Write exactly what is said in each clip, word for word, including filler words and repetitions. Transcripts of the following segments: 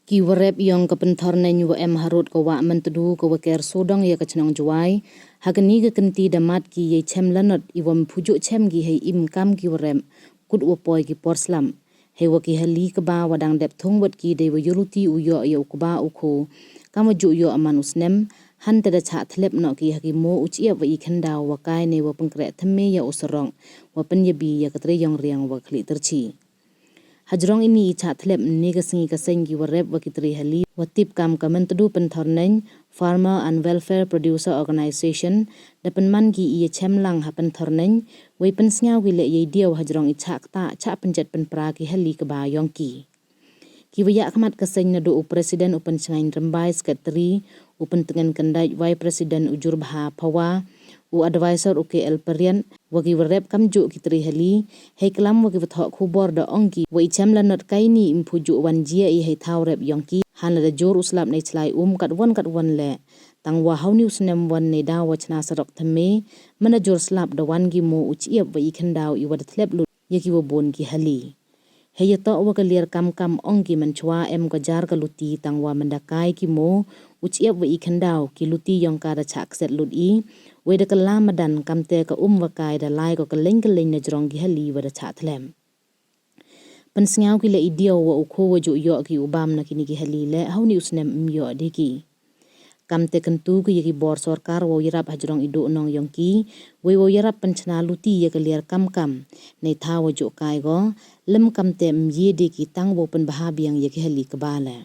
Ki warep yong ka Pynthorneiñ wa em harud ka wah Myntdu ka wa ker sodong ya ka chnong Jowai, ha kani ka kynti da mad ki yei chem lanot i wa ym phujuh chem ki hei im kam ki warep, kut wa poi ki por slap. Hei wa ki hali kba wa dang dep thung wat ki dei wa yoh luti u yoh ya u kba u kho, kam wa ju yoh man u snem, hynte da chah thlep noh ki ha ki moo u chiap wa i khyndaw wa kai ne wa pynkreh thymme ya u sarok, wa pynyabi ya ka tre yong riang wa khlieh tyrchi. Hajrong ini i chah thlep, ne ka sngi ka seng ki warep wa ki tre hali wa tip kam ka Myntdu Pynthorneiñ, Farmer and Welfare Producer Organisation, da pynman ki i ya chem lang ha Pynthorneiñ, wei pynsngew ki leh yei diaw hajrong i chah ktah, chah pynjet pynpra ki hali kba yong ki. Ki wa yakhmat ka seng naduh u President u Pynchngaiñ Rymbai, Secretary u Pyntngen Kyndait, Vice President u Jurbha Phawa, u Advisor u K L Pariat, wa ki warep kamjuh ki tre hali, hei klam wa ki wa thoh khubor da ong ki, wa i chem lanot kaini ym phujuh wan jia i hei thaw rep yong ki, hynlada jur u slap nei chlai um katwon katwon leh. Tang wa ha uni u snem wan nei daw wa chna sarok thymme, mynda jur slap da wan ki moo u chiap wa i khyndaw i wa da thlep lut ya ki wa bun ki hali. Hei ya toh wa ka liar kam kam ong ki mynchwa em ka jar ka luti tang wa mynda kai ki moo u chiap wa i khyndaw ki luti yong ka da chah kset lut i, wei da ka la madan kamte ka um wa kai da lai ko ka leng ka leng na jrong ki hali wa da chah thlep. Pynsngew ki leh i diaw wa u kho wa ju yoh ki u bam na kini ki hali leh ha uni u snem ym yoh de ki. Kamte kyntu ki ya ki bor sorkar wow yarap hajrong i duh nong yong ki, wei wow yarap pynchna luti ya ka liar kam kam, nei thaw wa ju kai ko, lem kamte ym ye de ki tang wow pynbha biang ya ki hali kba leh.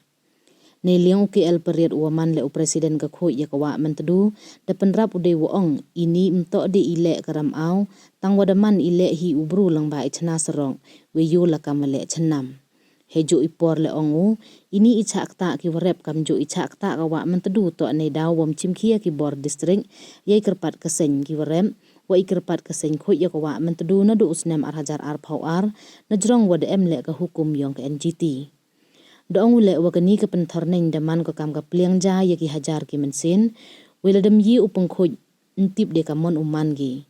Nei liang u K L Pariat u wa man leh u President ka khuid ya ka wah Myntdu, da pynrap u dei wa ong, ini ym toh de i leh ka ram aw, tang wa da man i leh hi u bru lang ba i chna sarok, wei yoh la kam wa leh chnam. Hei ju i por leh ong u, ini i chah ktah ki warep kamjuh i chah ktah ka wah Myntdu toh nei daw wa ym chimkhia ki bor district, ya i kyrpad ka seng ki warep, wa i kyrpad ka seng khuid ya ka wah Myntdu naduh u snem ar hajar ar phaw ar, na jrong wa da em leh ka hukum yong ka N G T. Da ong u leh wa kani ka Pynthorneiñ da man ko kam ka pliang ja ya ki hajar ki mynsiem, wei la dam ye u pynkhuid, ym tip de ka mon u man ki.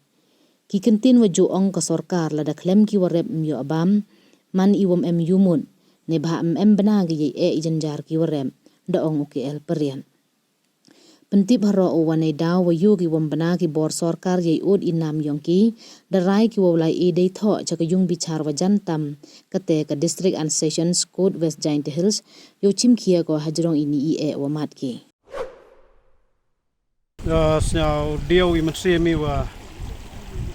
Ki kyntien wa ju ong ka sorkar lada khlem ki warep ym yoh bam, man i wa ym em yumut, ne bha ym em bna ki yei eh i jynjar ki warep, da ong u K L Pariat. Pyntip haroh u wa nei daw wa yoh ki wa ym bna ki bor sorkar yei ud i nam yong ki, da rai ki wow lai e dei thoh cha ka yung bichar wa jan tam, kate ka District and Sessions Court West Jaintia Hills, yow chimkhia ko hajrong ini i eh wa mad ki. Nga sñiaw diaw i mynsiem i wa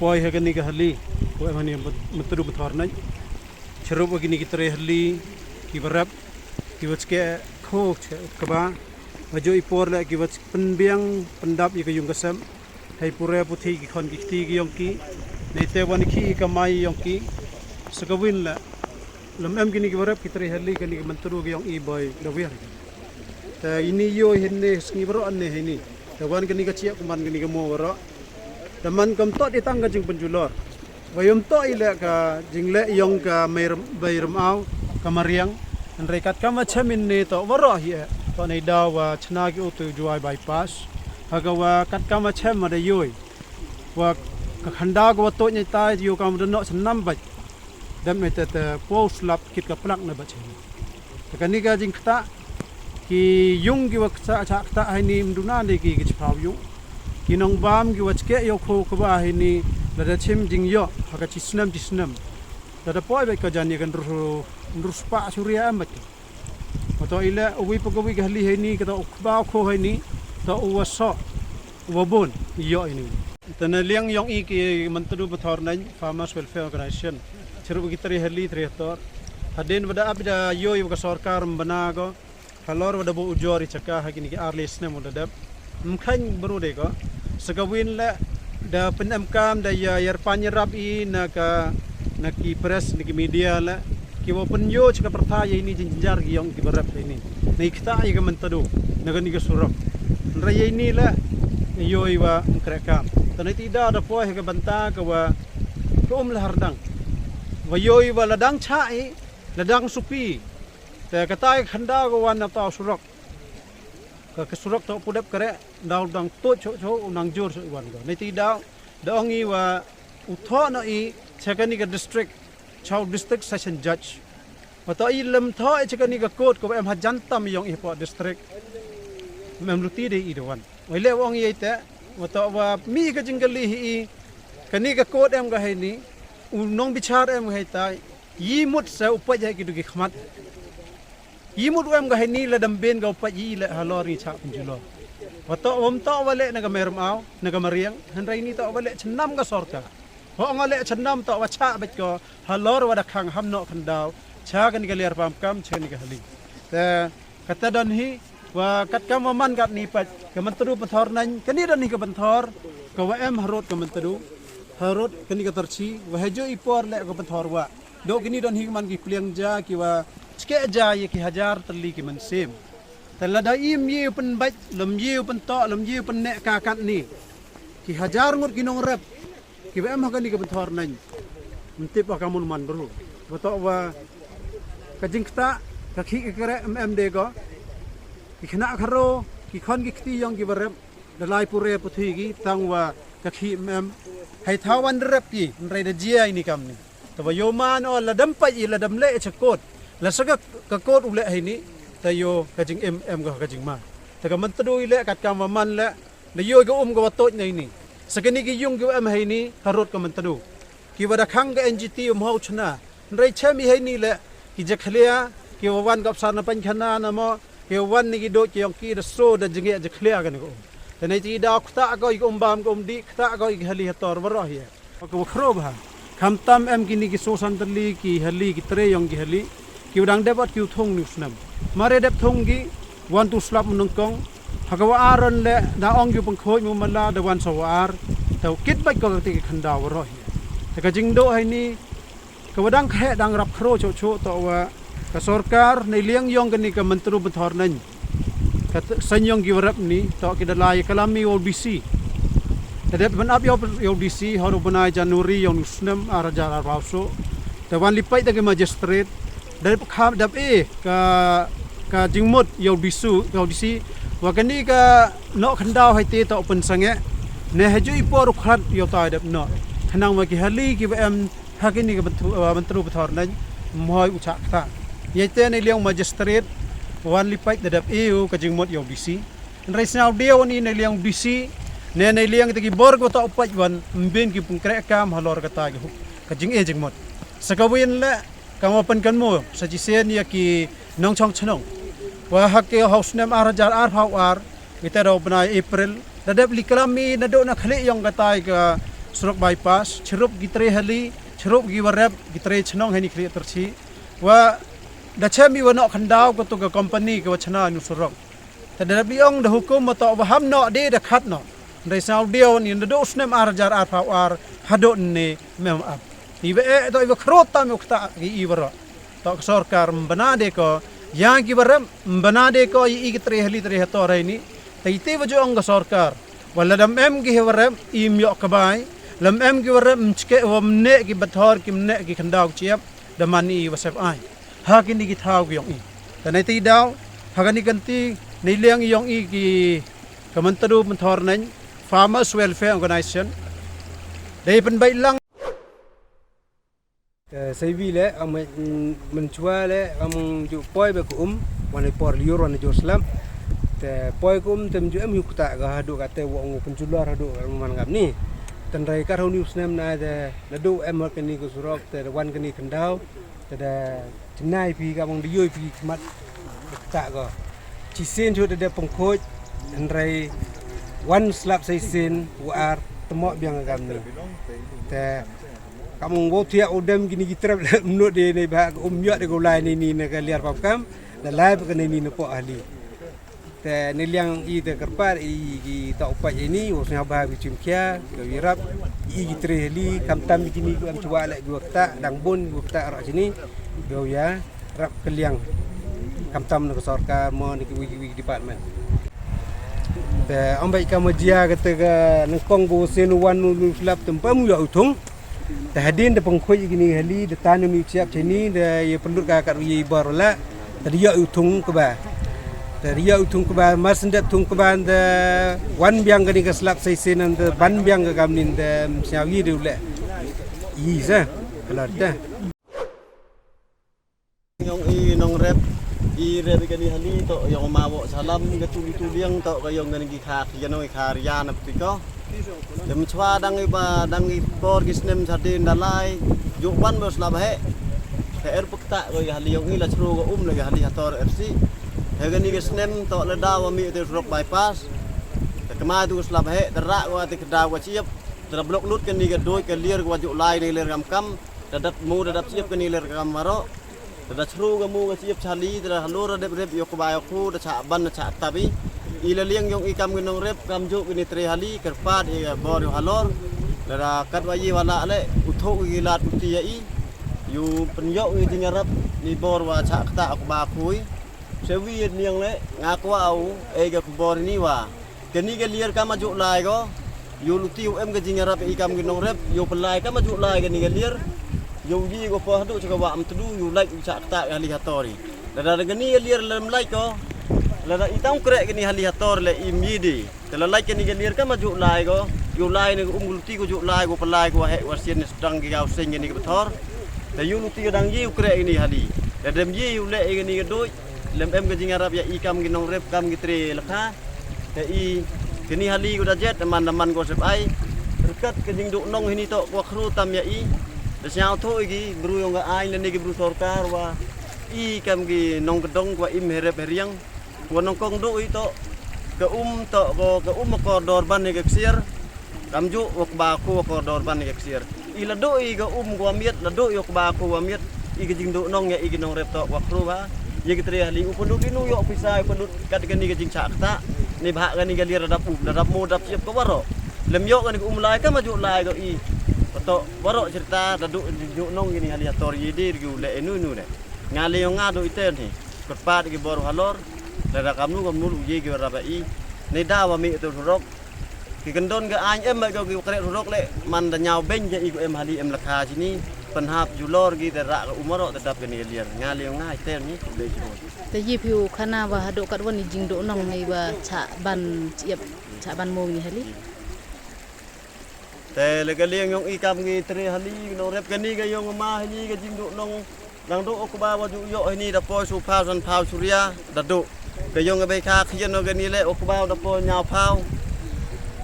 poi ha kani ka hali, wa em hani Myntdu Pynthorneiñ. Chirup wa kini ki tre hali, ki warep, ki wa chke kho chke kba, wa ju i por leh ki wa pynbiang pyndap ya ka yung ka sem, hei pure puthi ki khon ki kti ki yong ki, nei te wan ki kamai yong ki, sa ka win leh, lem em kini ki warep ki tre hali kani ka Myntdu ki yong i boi da wiar. Te ini yoh i hynne sngi waroh ne hini. Te wan kani ka chiap ka man kani ka moo waroh. Te man kam toh di tang ka jingpynjulor. Wa ym toh i leh ka jingleh yong ka mei rem-, bei rem aw, ka mariang. Hynrei kat kam wa chem ini toh waroh hi eh. Toh nei daw wa chna ki utu Jowai bypass. Ha ka wa kat kam wa chem wa da yoh i. Wa ka khyndaw ka wa toh nyai tai yoh kam da noh chnam bait. Dam nei te te poi slap kit ka plak na bait chini. Te kani ka jingktah, ki yung ki wa ktah, chah ktah hani ym duna de ki, ki chiphaw yung. Ki nongbam ki wa chke yoh kho kba hani, lada chim jingyoh, ha ka chi snem chi snem. Lada poi bait ka jan ya ka ndru, ndru spah suria em bait ki. Wa toh i leh, uwi pa kawi ka hali hani, ka toh u kba u kho hani, toh u wa soh, u wa bun, i yoh ini. Te na liang yong i ki Myntdu Pynthorneiñ, Farmers Welfare Organisation. Chirup ki tre hali tre hator. Hadien wa da ap da yoh i wa ka sorkar ym bna ko. Halor wa da buh ujor i chaka ha kini ki ar le snem wa da dep. Ym kheiñ bru de ko. Sa ka win leh da pynemkam da ya, ya pynrap i na ka, na ki press, na ki media leh. Ki wa pynyoh cha ka pyrthai ya ini jynjar ki yong ki warep ini. Nei ktah ya ka Myntdu, na kani ka surok. Hynrei ya ini leh, yoh i wa ym kreh kam. Te nei ti da da poi ha ka bynta ka wa ka um la hardang. Wa yoh i wa la dang chah i, la dang supi. Te katai khyndaw ka wan na tau surok. Ka, ka surok toh pu dep kreh, daw dang tuid choh choh, u nang jur choh i wan ko. Nei ti daw, da ong i wa u thoh noh i, cha kani ka district, cha u District Session Judge. Wa toh i lem thoh i cha kani ka kot ka wa em hajan tam yong i hapoh district. Mem luti de i da wan. Wa i le wa ong i te, wa toh wa mi ka jingkylli hi i, kani ka kot em ka hei ni, u nongbichar em ka hei tai, i mut sa u pait ya ki du ki khmat. I mut u em ka hei ni la dam ben ka u pait i le halor i chah pynjulor. Wa toh wa ym toh wa le na ka Mermaw, na ka Mariang, hynrei ni toh wa le chnam ka sorkar. Wa ong le chnam toh wa chah bait ko, halor wa da khang ham noh khyndaw, cha kani ka Liar Pamkam, cha kani ka Hali. Te, kata don hi, wa katkam wa man kat ni pait, ka Myntdu Pynthorneiñ, kani don hi ka pynthor, ka wa em harud ka Myntdu, harud kani ka Tyrchi, wa heijooh i por le ka pynthor wa. Doh kini don hi ka man ki pliang ja, ki wa chkeh ja ya ki hajar tylli ki mynsiem. Te lada im ye u pynbait, lem ye u pyntoh, lem ye u pynneh ka kat ni. Ki hajar ngut ki nongrep, ki wa em ha kani ka Pynthorneiñ. Ym tip wa ka mun man bru. Wa toh wa ka jingktah, ka khih ka kreh em em de ko. Ki khynnah kharo, ki khon ki kti yong ki wa rep, da lai pure puthi ki, tang wa ka khih em em. Hei thaw wan rep ki, hynrei da jia i ni kam ni. Te wa yoh man o la dam pait i la dam le cha kot. La sa ka, ka kot u le hei ni, te yoh ka jingim em ko ka jingma. Te ka Myntdu i le katkam wa man le, da yoh ka um ka wa toit na i ni. Sa kani ki yung ki wa em hei ni, harud ka Myntdu. Ki wa da khang ka N G T um hau chna. Hynrei chem i hei ni le, ki jakhlia, ki wa wan ka Opsar na Pynkhana na mo, ki wa wan ni ki dot ki yong ki da so da jingeh jakhlia kani ka um. Te nei ti da ktah ko i ka um bam ka um dih, ktah ko i ka Hali hator waroh hi. Ka wa khroh bha. Khamtam em kini ki so san tylli ki Hali ki tre yong ki Hali. Ki wa dang dep wat ki u thung ni u snem. Mare dep thung ki, wan tu slap mynnyngkong. Ha ka wa ar ron le, da ong ki u pynkhooid mu mala, da wan sa wa ar. Te u kit bait ko ka ti ki khyndaw waroh hi. Te ka jingdoh hei ni, ka wa dang khe dang rap khroh choh choh toh wa ka sorkar, nei liang yong kani ka Myntdu Pynthorneiñ. Ka t-, seiñ yong ki wa rep ni, toh ki da lai ya klam i ya u D C. Da dep ban ap ya u, ya u D C, ha u bnai January yong u snem ar hajar arphaw so. Da wan li pait da ki magistrate. Da dep kham, dep e ka, ka jingmut ya u D C, ya u D C. Wa kani ka noh khyndaw hei te toh pynsangeh. Ne heijooh i por u khlad ya u tai dep noh. Khnang wa ki Hali ki wa em ha kini ka Myntdu, uh, Myntdu Pynthorneiñ, ym hoi u chah ktah. Yei te nei liang magistrate, wan li pait da dep e u ka jingmut ya u D C. Hynrei sñiaw de wan i nei liang D C, ne nei liang te ki bor ko toh pait wan, ym bin ki pynkreh kam halor ka tai ka hu, ka jingeh jingmut. Sa ka win le, ka wa pynkynmaw, sa chisien ya ki nongchong chnong. Wa ha ki ha u snem ar hajar arphaw ar, ki te da u bnai April, da dep li klam i na doh na khlieh yong ka tai ka surok bypass, chirup ki tre Hali, chirup ki wa rep, ki tre chnong hei ni khlieh Tyrchi. Wa da chem i wa noh khyndaw ka tu ka company ka wa chna nu surok. Te da dep li ong da hukum wa toh wa ham noh de da khat noh. Hynrei sñiaw de wan i na doh u snem ar hajar arphaw ar, hadoh ne mem ap. I wa e toh i wa khroh tam u ktah ki i waroh. Toh ka sorkar ym bna de ko, ya ki wa rep, ym bna de ko i, i ki tre Hali tre hator hei ni. Te i te wa ju ong ka sorkar. Wa la dam em ki wa rep, im yoh ka bai. Lam em ki wa rep, ym chkeh wa ym neh ki bathor, ki ym neh ki khyndaw ki chiap. Da man i wa sep ai. Ha kini ki thaw ki yong i. Te nei ti daw, ha kani kan ti, nei liang yong i ki ka Myntdu Pynthorneiñ, Farmers Welfare Organization. Dei pynbait lang. Te seiwi le, am, mm, mynchwa le, am ju poi ba ka um, wan i por liur, wan i jur slap. Te poi ka um, te ym ju em hi u ktah ka haduh kate wa ong u pynjulor haduh ka man kam ni. Te hynrei ka rau ni u snem na te, naduh em ha kani ka surok, te wan kani khyndaw, te da chynna i phi ka bang da yoh i phi khmat ktah ko. Chisien chut da dep pynkhooid, hynrei wan slap sa i sien, wa ar, tymmoh biang ka kam ni. Te Kam ong wow thiah u dem kini ki trep le mnut de nei ba ka um yoh de ko lai nei ni na ka Liar Pamkam, da lai ba ka nei ni na poh Hali. Te nei liang i te kyrpad i ki toh u pait i ni, wow sñiaw bha ki chim khia, ki wi rap, i ki tre Hali, khamtam kini ki em chwa le ki wa ktah, dang bun ki wa ktah roh chini, ki wa ya. Rap ka liang. Khamtam na ka sorkar mo na ki wi ki wi department. Te ong bait ka ma jia ka te ka nyngkong ko sien u wan u slap te ym pu yoh u thung. Te hadien da pynkhooid kini Hali, da tan u chiap chini, da ya pynlut ka kat u ya i bor la. Te da yoh u thung kaba. Te da yoh u thung kaba, mar sien dep thung kaba, da wan biang kani ka slap sa i sien, da ban biang ka kam ni, da sñiaw i de u le. I sa. Hello te. Yong Nongrep, i rep i kani hali toh yong ma wo salam ka tuli tuliang toh ka yong kani ki kha ki yano i kha rian ap ti ko. Dem chwa dang i ba dang i por ki snem sa din da lai, ju wan bo slap he. Ka er pek ta ko i hali yong i la chru ko um le i hali hator er si. He kani ka snem toh le da wa mi te rok bypass. Te kma tu slap he, te ra ko te da ko chiep, te da blok lut kani ka doi ka lier ko ju lai ni lier kam kam. Da dap mu da dap chiep kani lier kam maro. Te da chru ka mu ka chiep chali, te da halor da dep rep yok ba yok khu, da cha ban da cha tabi. I la liang yong i kam ki nongrep, kam ju kini tre hali, kerpat i bor yo halor. Te da kat wa yi wa la le, u tho ki lat u ti ya i. Yu pen yok i jingarap, ni bor wa cha kta ok ba khui. Se wi niang le, nga kwa au, e ga khu bor ni wa. Kani ka lier kam a ju lai ko, yu luti u em ka jingarap i kam ki nongrep, yu pelai kam a ju lai kani ka lier, yu yi ko po hadu cha ka wa am tdu, yu lai u cha kta ka hali hatori. Lada kani ka lier lem lai ko, lada i tang krek kani hali hator le i mi di. Te la lai kani ka lier kam a ju lai ko, yu lai ni ko um luti ko ju lai ko pelai ko wa he wa sien ni sedang ki gau seng kani ka bethor. Te yu luti ko dang yi u krek kani hali. Lada dem yi u le kani ka doi, lem em ka jingarap ya i kam ki nongrep kam ki tre lakha. Te i, kini hali ko da jet, man da man ko sep ai. Rkat ka jingduk nong hini toh, ko khru tam ya i. Da siaw tho i ki, bru yong ka ai, ne ki bru sorkar wa. I kam ki nong kedong, ko im herep heriang. Ko nong kong du i toh, ka um toh, ko ka um ko dor ban ni ka ksiar. Kam ju, wak ba ko ko dor ban ni ka ksiar. I la du i ka um ko miet, la du i ko ba ko miet. I ka jingduk nong ya i ki nongrep toh wa khru ba. Ya ki tre hali u pynlut i nu yoh pisa u pynlut kat kani ka jingchak ta. Ni bha kani ka lier da dap um, da dap mo dap siap ko waro. Lem yoh kani ka um lai kam a ju lai ko i. Toh waro cerita da du jingduk nong kini hali hator yi dir gu le inu inu ne. Nga le yong nga du i ten hi. Kerpat ki bor halor. Da da kam nu kam nu u ye ki raba i. Ni da wa mi tu rok. Ki kendon ka ain em ba ko ki krek rurok le, man da ñiaw beng ja i ko em hali em lakha chini, pynhap julor ki da ra ka umaro da dap kani ka lier. Nga le nga i tem ni, ku le ki mo. Te yi phi u khana wa hadooh katwon i jingduk nong i wa chah ban chiap, chah ban mo ni hali. Te le ka liang yong i kam ngi tre hali, nongrep kani ka yong ma hali ka jingduk nong. Dang du u kba wa ju yoh hini da poi su phaw san phaw suria da du. Ka yong ka bei kha khian no kani le u kba da poi ñiaw phaw.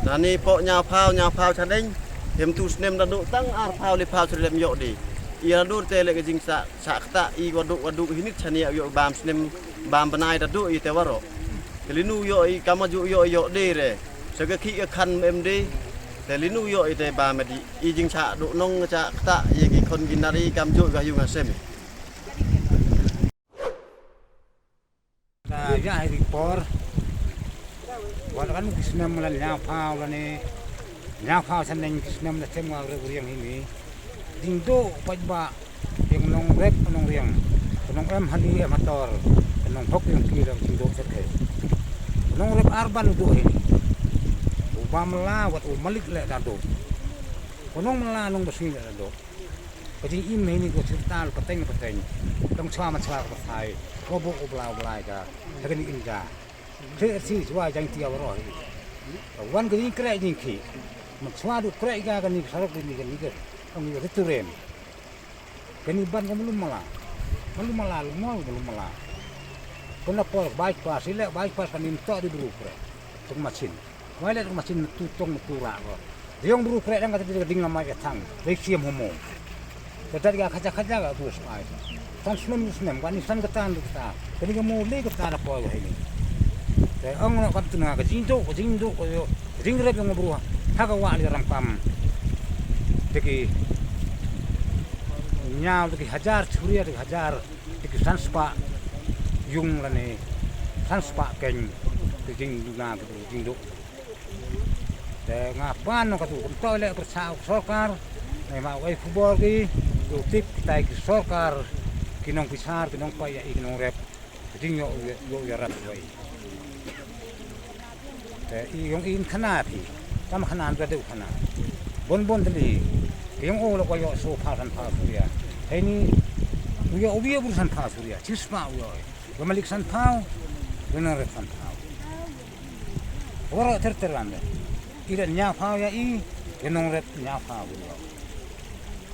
Nani po ñiaw phaw, ñiaw phaw chaneng. Hem tu snem da du tang ar phaw le phaw suria lem yoh di. I da du te le ka jingsa, sa kta i wa du, wa du hini chani yoh bam snem, bam bnai da du i te waro. Te le nu yoh i kama ju yoh, yoh de re. Sa ka khi ka khan em de. Te le nu yoh i te bam di. I jingsa du nong sa kta i ki khon ki nari kam ju ka yung ha sem. Ta ya hi por. Wa la kan ki snem la ñiaw phaw la ne. Ñiaw phaw chaneng ki snem la tem wa re uriang hini. Jingduk pait ba. Yong nongrep nongriang. Nong em hali em hator. Nong hok yong ki la jingduk set he. Nongrep ar ban u du hini. U ba mala wat u malik le da du. Nong mala nong basngi le da du. Ka jingim hini ko sirtal pateng pateng. Tang chwa ma chwa ka pathai. Ko bo ko bla bla ka. Ka ni im ka. Kre si chwa jang tia waro hi. Wan ka jingkre jingkhi. Ma chwa du kre ka ka ni sarok ni ka ni ka. Ang ni riturem. Ka ni ban ka malum mala. Malum mala, lu mo malum mala. Ko na por bypass, ile bypass ka ni mto di bru kre. Tuk machin. Wai le tuk machin tu tong tu ra ko. Diong bru kre dang ka ti ka ding la mai ka thang. Dei siam homo. Ka tat ka khaja khaja ka tu spai. San snem snem ka ni san ka tan ka ta. Ka ni ka mo le ka ta na poi ka hini. Te ong no kam tu na ka jingduk, ka jingduk, ka yo. Ka jingrep yong bru. Ha ka wa le rang pam. Te ki. Ñiaw te ki hajar churia te ki hajar. Te ki san spah. Yung la ne. San spah keng. Te jingduna te jingduk. Te nga pan no ka tu, kum to le pyrchah u sorkar, ne ma u ai khubor ki, u tip kitai ki sorkar, ki nongpisa, ki nongpait ya i ki nongrep, ki jing yoh, yoh, yoh yarap yoh i. Te i yong i khana phi, kam khana da de u khana. Bon bon de li, ki yong u lo ko yoh so pha san pha suria. Hei ni, u yoh u yoh bru san pha suria, chi spah u yoh. Wa malik san phaw, wa nongrep san phaw. Waro ter ter wan de. I da ñiaw phaw ya i, ya nongrep ñiaw phaw ya.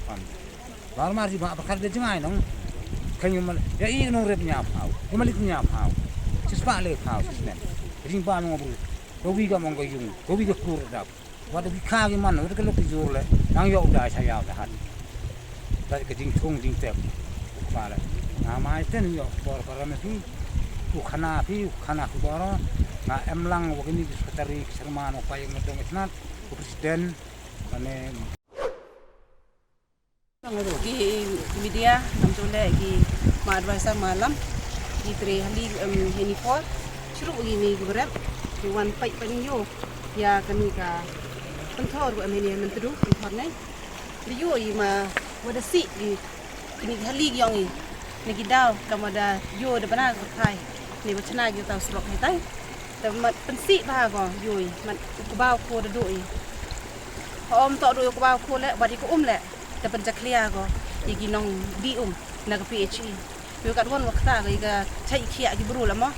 Pan. Bar mar ji ba bakar de jngai nong. Khan yu man, ya i nong rep nya phaw, yu malik nya phaw. Chispah le phaw, chisnem. Ring ba nong bru. Ka wi ka mong ka yung, ka wi ka kur dap. Wa da ki kha ki man, wa da ka lok ki jur le. Nang yoh da cha yaw da hat. Da ka jingthung jingtep. Ba le. Nga mai ten yoh por para me phi. U khana phi, u khana khubor. Nga em lang wa kini ki secretary, ki chairman, wa pa yang ngadong itnat, u president. Mane Ki media, kam chule ki ma advisor malam, ki tre hali, em, heni por, churu ki ni ki berep, ki wan pai pan yo, ya kani ka pynthor wa em heni mentru, pynthor ne. Di yo i ma wa da si ki, kini ki hali ki yong i, ni ki daw, kam wa da yo da bana ka thai, ni wa chna ki taw surok hetai. Te mat pynsi bha ko, yo i, mat u kbaw ko da do i. Hom toh du yow kbaw ko le, bad i ko um le. Te pynjakhlia ko, ya ki nong di um, na ka P H E. Yow kat wan wa kata ko, ya ka chai khia ki bru la mo.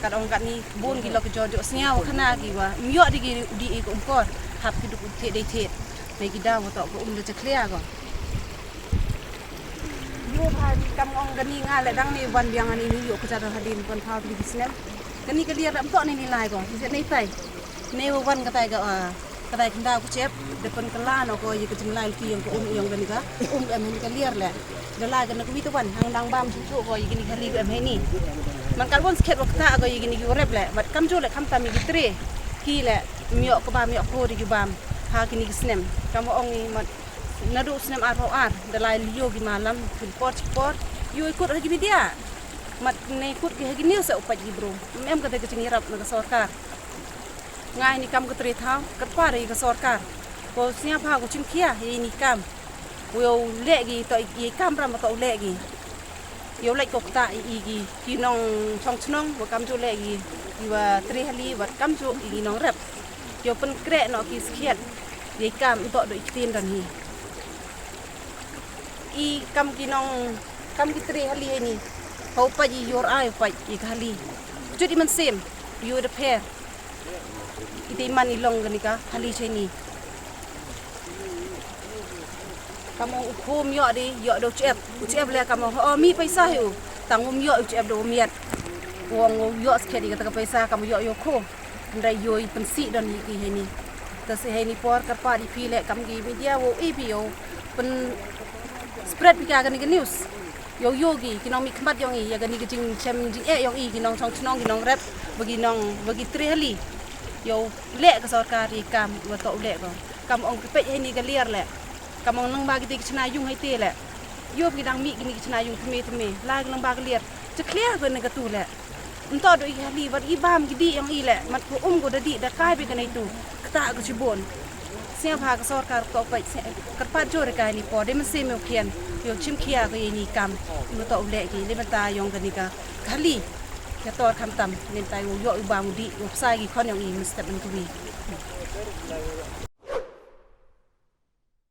Kat ong kat ni bun ki lok ki jor jor sñiaw khana ki wa, ym yoh di ki di i ko um kor, hap ki duk thied dei thied. Nei ki daw wa toh ko um da jakhlia ko. Yow bha ni kam ong kani nga le dang ni wan biang ani ni yoh ka jador hadin wan phaw di ki snem. Kani ka liar da ym toh ni ni lai ko, ni se nei tai. Nei wa wan katai ka, ah, Katai khyndaw ka chep, da pynkylla noh ko ya ka jinglai lki yong ka um yong kani ka, um em hini ka liar le. Da lai ka na kawi ta wan, hang dang bam chuk chuk ko ya kini ka hali ka em hini. Man kat wan skhet wa kata ko ya kini ki wa rep le, bad kamjooh le khamtam ya ki tre, ki le, ym yoh ka bam ym yoh ko di ki bam, ha kini ki snem. Kam wa ong i mat, naduh snem arphaw ar, da lai lyo ki malam, ki por chi por, yow i kut ha ki media. Mat nei kut ki ha ki news sa u pait ki bru. Ym em kata ka jingyarap na ka sorkar. Nga ini kam ka tre thaw, kyrpad i ka sorkar. Ko sñiaw bha ko chimkhia, ya ini kam. Yow leh ki, toh i kam ram toh u leh ki. Yow leh ko kata i, i ki, ki nongchong chnong, wa kamjooh leh ki, ki wa tre hali, wa kamjooh i ki nongrep. Yow pynkhreh noh ki skhiat, ya i kam toh do i ktien don hi. I kam ki nong, kam ki tre hali ini. Hau pait i yor ai pait i ka hali. Jut i mynsiem, yow da pher. I te man i long kani ka hali chini. Kam ong u khum yoh di, yoh da u chep. U chep le kam ong, o, mih paisa hi u. Tang um yoh u chep da u miat. Ong u yoh skhet i kata ka paisa kam yoh yoh khum. Hynrei yow i pynsi don i ki hini. Ta si hini por kyrpad i phi le kam ki media wow i phi yow pyn spread phi ka kani ka news. Yow yoh ki, ki nongmihkhmat yong i, ya kani ka jingchem jingeh yong i, ki nongchong chnong, ki nongrep, wa ki nong, wa ki tre hali. Yow leh ka sorkar i kam, wa toh u leh ko. Kam ong ki peit hini ka liar le. Kam ong nang ba ki te ki chna yung hei te le. Yow ki dang mih kini ki chna yung thymme thymme. La ki nang ba ka liar. Jakhlia ko ne ka tu le. Nto do i hali wat i bam ki di yong i le, mat ko um ko da di da kai bi ka nei tu. Kata ko chibun. Sñiaw bha ka sorkar toh pait, kyrpad jur ka ini por, de mynsiem yow khian, yow chimkhia ko ini kam, yow toh u leh ki, de mynta yong kani ka hali. Ya tor khamtam, de mynta yow yoh u bam u di, yow psa ki khon yong i mynstep mynkawi.